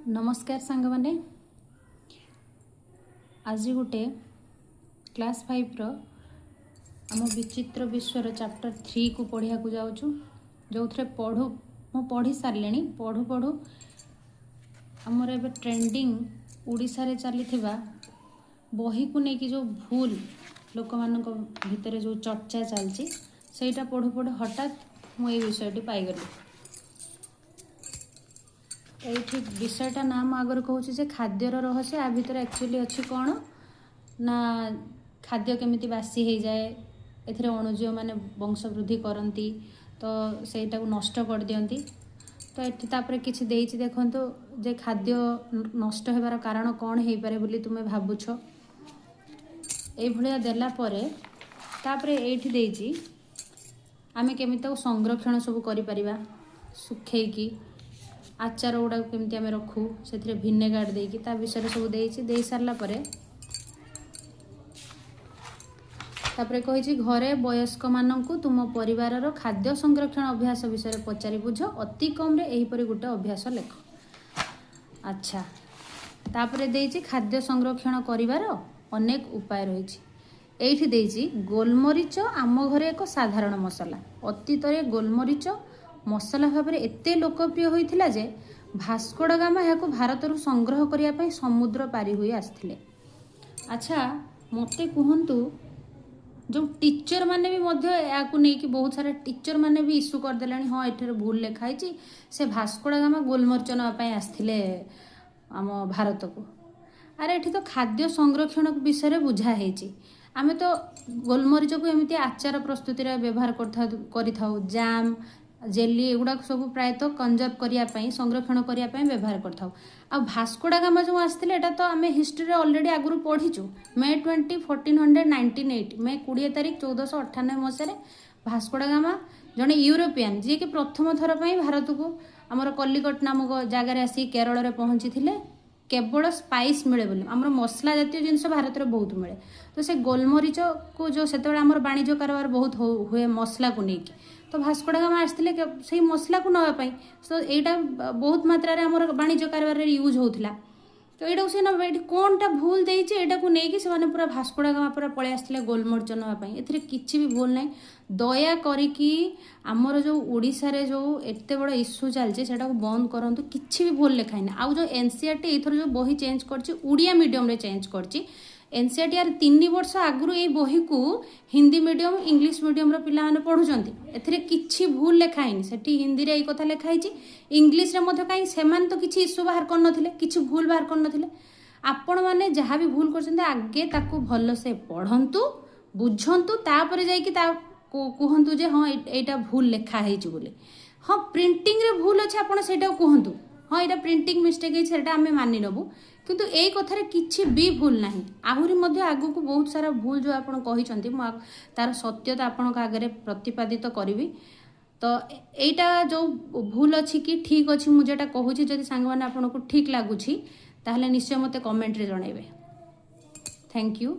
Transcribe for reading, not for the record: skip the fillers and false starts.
ନମସ୍କାର ସାଙ୍ଗମାନେ, ଆଜି ଗୋଟେ କ୍ଲାସ୍ ଫାଇଭ୍ର ଆମ ବିଚିତ୍ର ବିଶ୍ୱର ଚାପ୍ଟର ଥ୍ରୀକୁ ପଢ଼ିବାକୁ ଯାଉଛୁ, ଯେଉଁଥିରେ ପଢ଼ୁ ମୁଁ ପଢ଼ି ସାରିଲିଣି। ପଢ଼ୁ ପଢ଼ୁ ଆମର ଏବେ ଟ୍ରେଣ୍ଡିଂ ଓଡ଼ିଶାରେ ଚାଲିଥିବା ବହିକୁ ନେଇକି ଯେଉଁ ଭୁଲ ଲୋକମାନଙ୍କ ଭିତରେ ଯେଉଁ ଚର୍ଚ୍ଚା ଚାଲିଛି, ସେଇଟା ପଢ଼ୁ ପଢ଼ୁ ହଠାତ୍ ମୁଁ ଏଇ ବିଷୟଟି ପାଇଗଲି। ଏଇଠି ବିଷୟଟା ନାଁ ମୁଁ ଆଗରୁ କହୁଛି ଯେ ଖାଦ୍ୟର ରହସ୍ୟ। ଆ ଭିତରେ ଆକ୍ଚୁଆଲି ଅଛି କ'ଣ ନା ଖାଦ୍ୟ କେମିତି ବାସି ହେଇଯାଏ, ଏଥିରେ ଅଣୁଜୀବମାନେ ବଂଶ ବୃଦ୍ଧି କରନ୍ତି, ତ ସେଇଟାକୁ ନଷ୍ଟ କରିଦିଅନ୍ତି। ତ ଏଠି ତାପରେ କିଛି ଦେଇଛି, ଦେଖନ୍ତୁ ଯେ ଖାଦ୍ୟ ନଷ୍ଟ ହେବାର କାରଣ କ'ଣ ହେଇପାରେ ବୋଲି ତୁମେ ଭାବୁଛ। ଏଇଭଳିଆ ଦେଲା ପରେ ତାପରେ ଏଇଠି ଦେଇଛି ଆମେ କେମିତି ତାକୁ ସଂରକ୍ଷଣ ସବୁ କରିପାରିବା, ଶୁଖେଇକି ଆଚାର ଗୁଡ଼ାକୁ କେମିତି ଆମେ ରଖୁ, ସେଥିରେ ଭିନେଗାର ଦେଇକି, ତା ବିଷୟରେ ସବୁ ଦେଇଛି। ଦେଇ ସାରିଲା ପରେ ତାପରେ କହିଛି ଘରେ ବୟସ୍କମାନଙ୍କୁ ତୁମ ପରିବାରର ଖାଦ୍ୟ ସଂରକ୍ଷଣ ଅଭ୍ୟାସ ବିଷୟରେ ପଚାରି ବୁଝ, ଅତି କମ୍ରେ ଏହିପରି ଗୋଟେ ଅଭ୍ୟାସ ଲେଖ। ଆଚ୍ଛା, ତାପରେ ଦେଇଛି ଖାଦ୍ୟ ସଂରକ୍ଷଣ କରିବାର ଅନେକ ଉପାୟ ରହିଛି। ଏଇଠି ଦେଇଛି ଗୋଲମରିଚ ଆମ ଘରେ ଏକ ସାଧାରଣ ମସଲା। ଅତୀତରେ ଗୋଲମରିଚ ମସଲା ଭାବରେ ଏତେ ଲୋକପ୍ରିୟ ହୋଇଥିଲା ଯେ ଭାସ୍କୋଡାଗାମା ଏହାକୁ ଭାରତରୁ ସଂଗ୍ରହ କରିବା ପାଇଁ ସମୁଦ୍ର ପାରି ହୋଇ ଆସିଥିଲେ। ଆଚ୍ଛା, ମୋତେ କୁହନ୍ତୁ, ଯେଉଁ ଟିଚର ମାନେ ବି ମଧ୍ୟ ଏହାକୁ ନେଇକି ବହୁତ ସାରା ଟିଚର ମାନେ ବି ଇସ୍ୟୁ କରିଦେଲେଣି, ହଁ ଏଠାରେ ଭୁଲ ଲେଖା ହେଇଛି, ସେ ଭାସ୍କୋଡାଗାମା ଗୋଲମରିଚ ନେବା ପାଇଁ ଆସିଥିଲେ ଆମ ଭାରତକୁ। ଆରେ ଏଠି ତ ଖାଦ୍ୟ ସଂରକ୍ଷଣ ବିଷୟରେ ବୁଝା ହେଇଛି। ଆମେ ତ ଗୋଲମରିଚକୁ ଏମିତି ଆଚାର ପ୍ରସ୍ତୁତିରେ ବ୍ୟବହାର କରିଥାଉ, ଜାମ୍, ଜେଲି ଏଗୁଡ଼ାକ ସବୁ ପ୍ରାୟତଃ କନଜର୍ଭ କରିବା ପାଇଁ, ସଂରକ୍ଷଣ କରିବା ପାଇଁ ବ୍ୟବହାର କରିଥାଉ। ଆଉ ଭାସ୍କୋଡାଗାମା ଯେଉଁ ଆସିଥିଲେ, ଏଇଟା ତ ଆମେ ହିଷ୍ଟ୍ରିରେ ଅଲରେଡ଼ି ଆଗରୁ ପଢ଼ିଛୁ। May 20 1498, May 20 ତାରିଖ 1498 ମସିହାରେ ଭାସ୍କୋଡାଗାମା ଜଣେ ୟୁରୋପିଆନ୍, ଯିଏକି ପ୍ରଥମ ଥର ପାଇଁ ଭାରତକୁ ଆମର କଲିକଟ ନାମକ ଜାଗାରେ ଆସି କେରଳରେ ପହଞ୍ଚିଥିଲେ। କେବଳ ସ୍ପାଇସ୍ ମିଳେ ବୋଲି, ଆମର ମସଲା ଜାତୀୟ ଜିନିଷ ଭାରତରେ ବହୁତ ମିଳେ, ତ ସେ ଗୋଲମରିଚକୁ ଯେଉଁ ସେତେବେଳେ ଆମର ବାଣିଜ୍ୟ କାରବାର ବହୁତ ହୁଏ ମସଲାକୁ ନେଇକି, ତ ଭାସ୍କୋଡାଗାମା ଆସିଥିଲେ ସେଇ ମସଲାକୁ ନେବା ପାଇଁ। ତ ଏଇଟା ବହୁତ ମାତ୍ରାରେ ଆମର ବାଣିଜ୍ୟ କାରବାରରେ ୟୁଜ୍ ହେଉଥିଲା, ତ ଏଇଟାକୁ ସେ ନେବା। ଏଇଠି କ'ଣଟା ଭୁଲ ଦେଇଛି? ଏଇଟାକୁ ନେଇକି ସେମାନେ ପୁରା ଭାସ୍କୋଡାଗାମା ପୁରା ପଳେଇ ଆସିଥିଲେ ଗୋଲମରିଚ ନେବା ପାଇଁ। ଏଥିରେ କିଛି ବି ଭୁଲ ନାହିଁ। ଦୟା କରିକି ଆମର ଯେଉଁ ଓଡ଼ିଶାରେ ଯେଉଁ ଏତେ ବଡ଼ ଇସ୍ୟୁ ଚାଲିଛି, ସେଟାକୁ ବନ୍ଦ କରନ୍ତୁ। କିଛି ବି ଭୁଲ ଲେଖା ହେଇନି। ଆଉ ଯେଉଁ ଏନ୍ ସି ଆର୍ ଟି ଏଇଥର ଯେଉଁ ବହି ଚେଞ୍ଜ କରିଛି, ଓଡ଼ିଆ ମିଡ଼ିୟମରେ ଚେଞ୍ଜ କରିଛି। ଏନ୍ ସି ଆର୍ ଟି ଆର 3 ବର୍ଷ ଆଗରୁ ଏଇ ବହିକୁ ହିନ୍ଦୀ ମିଡ଼ିୟମ, ଇଂଲିଶ ମିଡ଼ିୟମର ପିଲାମାନେ ପଢ଼ୁଛନ୍ତି। ଏଥିରେ କିଛି ଭୁଲ ଲେଖା ହେଇନି। ସେଠି ହିନ୍ଦୀରେ ଏଇ କଥା ଲେଖା ହେଇଛି, ଇଂଲିଶରେ ମଧ୍ୟ। କାହିଁ ସେମାନେ ତ କିଛି ଇସ୍ୟୁ ବାହାର କରିନଥିଲେ, କିଛି ଭୁଲ ବାହାର କରିନଥିଲେ। ଆପଣମାନେ ଯାହା ବି ଭୁଲ କରୁଛନ୍ତି, ଆଗେ ତାକୁ ଭଲସେ ପଢ଼ନ୍ତୁ, ବୁଝନ୍ତୁ, ତାପରେ ଯାଇକି ତା କୁହନ୍ତୁ ଯେ ହଁ ଏଇଟା ଭୁଲ ଲେଖା ହେଇଛି ବୋଲି। ହଁ, ପ୍ରିଣ୍ଟିଂରେ ଭୁଲ ଅଛି, ଆପଣ ସେଇଟାକୁ କୁହନ୍ତୁ, ହଁ ଏଇଟା ପ୍ରିଣ୍ଟିଂ ମିଷ୍ଟେକ୍ ହେଇଛି, ସେଇଟା ଆମେ ମାନି ନେବୁ। କିନ୍ତୁ ଏଇ କଥାରେ କିଛି ବି ଭୁଲ ନାହିଁ। ଆହୁରି ମଧ୍ୟ ଆଗକୁ ବହୁତ ସାରା ଭୁଲ ଯେଉଁ ଆପଣ କହିଛନ୍ତି, ମୁଁ ତାର ସତ୍ୟତା ଆପଣଙ୍କ ଆଗରେ ପ୍ରତିପାଦିତ କରିବି। ତ ଏଇଟା ଯେଉଁ ଭୁଲ ଅଛି କି ଠିକ୍ ଅଛି, ମୁଁ ଯେଉଁଟା କହୁଛି, ଯଦି ସାଙ୍ଗମାନେ ଆପଣଙ୍କୁ ଠିକ୍ ଲାଗୁଛି, ତାହେଲେ ନିଶ୍ଚୟ ମୋତେ କମେଣ୍ଟରେ ଜଣାଇବେ। Thank you.